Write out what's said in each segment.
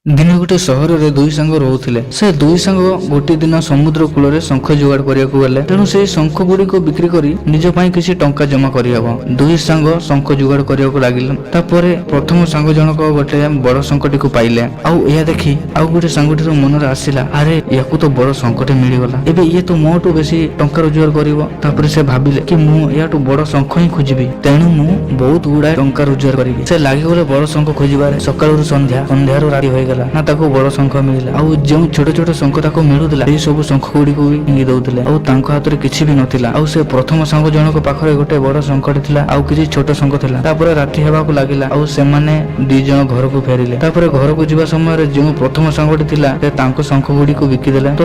ଦିନେ ଗୋଟେ ସହରରେ ଦୁଇ ସାଙ୍ଗ ରହୁଥିଲେ। ସେ ଦୁଇ ସାଙ୍ଗ ଗୋଟିଏ ଦିନ ସମୁଦ୍ର କୂଳରେ ଶଙ୍ଖ ଯୋଗାଡ଼ କରିବାକୁ ଗଲେ। ତେଣୁ ସେହି ଶଙ୍ଖ ଗୁଡ଼ିକୁ ବିକ୍ରି କରି ନିଜ ପାଇଁ କିଛି ଟଙ୍କା ଜମା କରିହେବ। ଦୁଇ ସାଙ୍ଗ ଶଙ୍ଖ ଯୋଗାଡ଼ କରିବାକୁ ଲାଗିଲେ। ତାପରେ ପ୍ରଥମ ସାଙ୍ଗ ଜଣକ ଗୋଟେ ବଡ ଶଙ୍ଖଟିକୁ ପାଇଲେ। ଆଉ ଏହା ଦେଖି ଆଉ ଗୋଟେ ସାଙ୍ଗଟିର ମନରେ ଆସିଲା, ଆରେ, ୟାକୁ ତ ବଡ ଶଙ୍ଖଟେ ମିଳିଗଲା, ଏବେ ଇଏ ତ ମୋଠୁ ବେଶୀ ଟଙ୍କା ରୋଜଗାର କରିବ। ତାପରେ ସେ ଭାବିଲେ କି ମୁଁ ୟାଠୁ ବଡ ଶଙ୍ଖ ହିଁ ଖୋଜିବି, ତେଣୁ ମୁଁ ବହୁତ ଗୁଡାଏ ଟଙ୍କା ରୋଜଗାର କରିବି। ସେ ଲାଗିଗଲେ ବଡ ଶଙ୍ଖ ଖୋଜିବାରେ। ସକାଳରୁ ସନ୍ଧ୍ୟା, ସନ୍ଧ୍ୟାରୁ ରାତି ହୋଇଗଲା, ନା ତାକୁ ବଡ ଶଙ୍ଖ ମିଳିଲା। ଆଉ ଯେଉଁ ଛୋଟ ଛୋଟ ଶଙ୍ଖ ତାକୁ ମିଳୁଥିଲା, ସେଇ ସବୁ ଶଙ୍ଖ ଗୁଡିକୁ ବି ଫିଙ୍ଗି ଦଉଥିଲେ। ଆଉ ତାଙ୍କ ହାତରେ କିଛି ବି ନଥିଲା। ଆଉ ସେ ପ୍ରଥମ ସାଙ୍ଗ ଜଣକ ପାଖରେ ଗୋଟେ ବଡ ଶଙ୍ଖଟେ ଥିଲା ଆଉ କିଛି ଛୋଟ ଶଙ୍ଖ ଥିଲା। ତାପରେ ରାତି ହେବାକୁ ଲାଗିଲା ଆଉ ସେମାନେ ଦି ଜଣ ଘରକୁ ଫେରିଲେ। ତାପରେ ଘରକୁ ଯିବା ସମୟରେ ଯେଉଁ ପ୍ରଥମ ସାଙ୍ଗଟି ଥିଲା, ସେ ତାଙ୍କ ଶଙ୍ଖ ଗୁଡିକୁ ବିକିଦେଲେ। ତ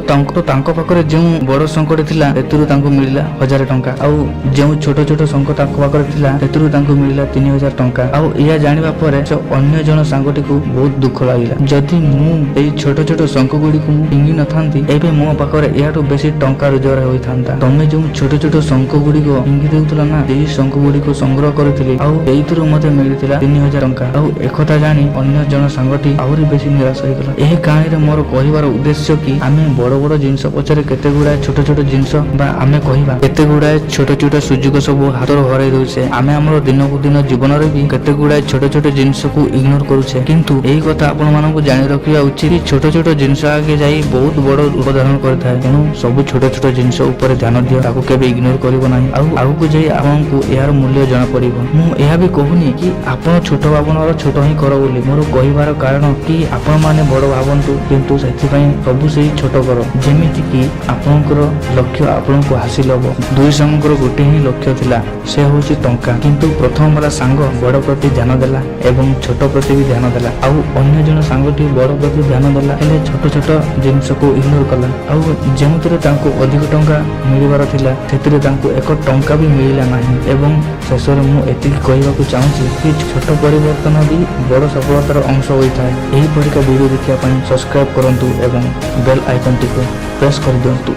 ତାଙ୍କ ପାଖରେ ଯେଉଁ ବଡ ଶଙ୍ଖଟି ଥିଲା, ସେଥିରୁ ତାଙ୍କୁ ମିଳିଲା 1000 ଟଙ୍କା। ଆଉ ଯେଉଁ ଛୋଟ ଛୋଟ ଶଙ୍ଖ ତାଙ୍କ ପାଖରେ ଥିଲା, ସେଥିରୁ ତାଙ୍କୁ ମିଳିଲା 3000 ଟଙ୍କା। ଆଉ ଏହା ଜାଣିବା ପରେ ସେ ଅନ୍ୟ ଜଣ ସାଙ୍ଗଟିକୁ ବହୁତ ଦୁଃଖ ଲାଗିଲା। ଯଦି ମୁଁ ଏଇ ଛୋଟ ଛୋଟ ଶଙ୍ଖ ଗୁଡିକୁ ମୁଁ ଫିଙ୍ଗି ନଥାନ୍ତି, ଏବେ ମୋ ପାଖରେ ଏହାଠୁ ବେଶୀ ଟଙ୍କା ରୋଜଗାର ହୋଇଥାନ୍ତା। ତମେ ଯେଉଁ ଛୋଟ ଛୋଟ ଶଙ୍ଖ ଗୁଡିକ ଫିଙ୍ଗି ଦେଉଥିଲ ନା, ସେଇ ଶଙ୍ଖ ଗୁଡିକୁ ସଂଗ୍ରହ କରିଥିଲି ଆଉ ଏଇଥିରୁ ମତେ ମିଳିଥିଲା 3000 ଟଙ୍କା। ଆଉ ଏକଥା ଜାଣି ଅନ୍ୟ ଜଣ ସାଙ୍ଗଟି ଆହୁରି ବେଶୀ ନିରାଶ ହୋଇଗଲା। ଏହି କାହାଣୀରେ ମୋର କହିବାର ଉଦ୍ଦେଶ୍ୟ କି ଆମେ ବଡ ବଡ ଜିନିଷ ପଛରେ କେତେ ଗୁଡାଏ ଛୋଟ ଛୋଟ ଜିନିଷ ବା ଆମେ କହିବା କେତେ ଗୁଡାଏ ଛୋଟ ଛୋଟ ସୁଯୋଗ ସବୁ ହାତରୁ ହରାଇ ଦଉଛେ। ଆମେ ଆମର ଦିନକୁ ଦିନ ଜୀବନରେ ବି କେତେ ଗୁଡାଏ ଛୋଟ ଛୋଟ ଜିନିଷକୁ ଇଗ୍ନୋର କରୁଛେ। କିନ୍ତୁ ଏହି କଥା ଆପଣ ମାନଙ୍କୁ ଜାଣି ରଖିବା ଉଚିତ କି ଛୋଟ ଛୋଟ ଜିନିଷ ଆଗେ ଯାଇ ବହୁତ ବଡ ରୂପ ଧାରଣ କରିଥାଏ। ତେଣୁ ସବୁ ଛୋଟ ଛୋଟ ଜିନିଷ ଉପରେ ଧ୍ୟାନ ଦିଅ, ତାକୁ କେବେ ଇଗ୍ନୋର କରିବ ନାହିଁ। ଆଉ ଆଗକୁ ଯାଇ ଆପଣଙ୍କୁ ଏହାର ମୂଲ୍ୟ ଜଣା ପଡିବ। ମୁଁ ଏହା ବି କହୁନି କି ଆପଣ ଛୋଟ ଭାବନାର ଛୋଟ ହିଁ କର ବୋଲି। ମୋର କହିବାର କାରଣ କି ଆପଣ ମାନେ ବଡ ଭାବନ୍ତୁ, କିନ୍ତୁ ସେଥିପାଇଁ ସବୁ ସେଇ ଛୋଟ କର, ଯେମିତି କି ଆପଣଙ୍କର ଲକ୍ଷ୍ୟ ଆପଣଙ୍କୁ ହାସିଲ ହବ। ଦୁଇ ସାଙ୍ଗଙ୍କର ଗୋଟେ ହିଁ ଲକ୍ଷ୍ୟ ଥିଲା, ସେ ହଉଛି ଟଙ୍କା। କିନ୍ତୁ ପ୍ରଥମ ବାଲା ସାଙ୍ଗ ବଡ ପ୍ରତି ଧ୍ୟାନ ଦେଲା ଏବଂ ଛୋଟ ପ୍ରତି ବି ଧ୍ୟାନ ଦେଲା। ଆଉ ଅନ୍ୟ ଜଣ ସାଙ୍ଗଟି ବଡ ପ୍ରତି ଧ୍ୟାନ ଦେଲା, ହେଲେ ଛୋଟ ଛୋଟ ଜିନିଷକୁ ଇଗ୍ନୋର କଲା। ଆଉ ଯେଉଁଥିରେ ତାଙ୍କୁ ଅଧିକ ଟଙ୍କା ମିଳିବାର ଥିଲା, ସେଥିରେ ତାଙ୍କୁ ଏକ ଟଙ୍କା ବି ମିଳିଲା ନାହିଁ। ଏବଂ ଶେଷରେ ମୁଁ ଏତିକି କହିବାକୁ ଚାହୁଁଛି କି ଛୋଟ ପରିବର୍ତ୍ତନ ବି ବଡ ସଫଳତାର ଅଂଶ ହୋଇଥାଏ। ଏହିପରିକା ଭିଡ଼ିଓ ଦେଖିବା ପାଇଁ ସବସ୍କ୍ରାଇବ କରନ୍ତୁ ଏବଂ ବେଲ୍ ଆଇକନ୍ଟିକୁ ପ୍ରେସ୍ କରିଦିଅନ୍ତୁ।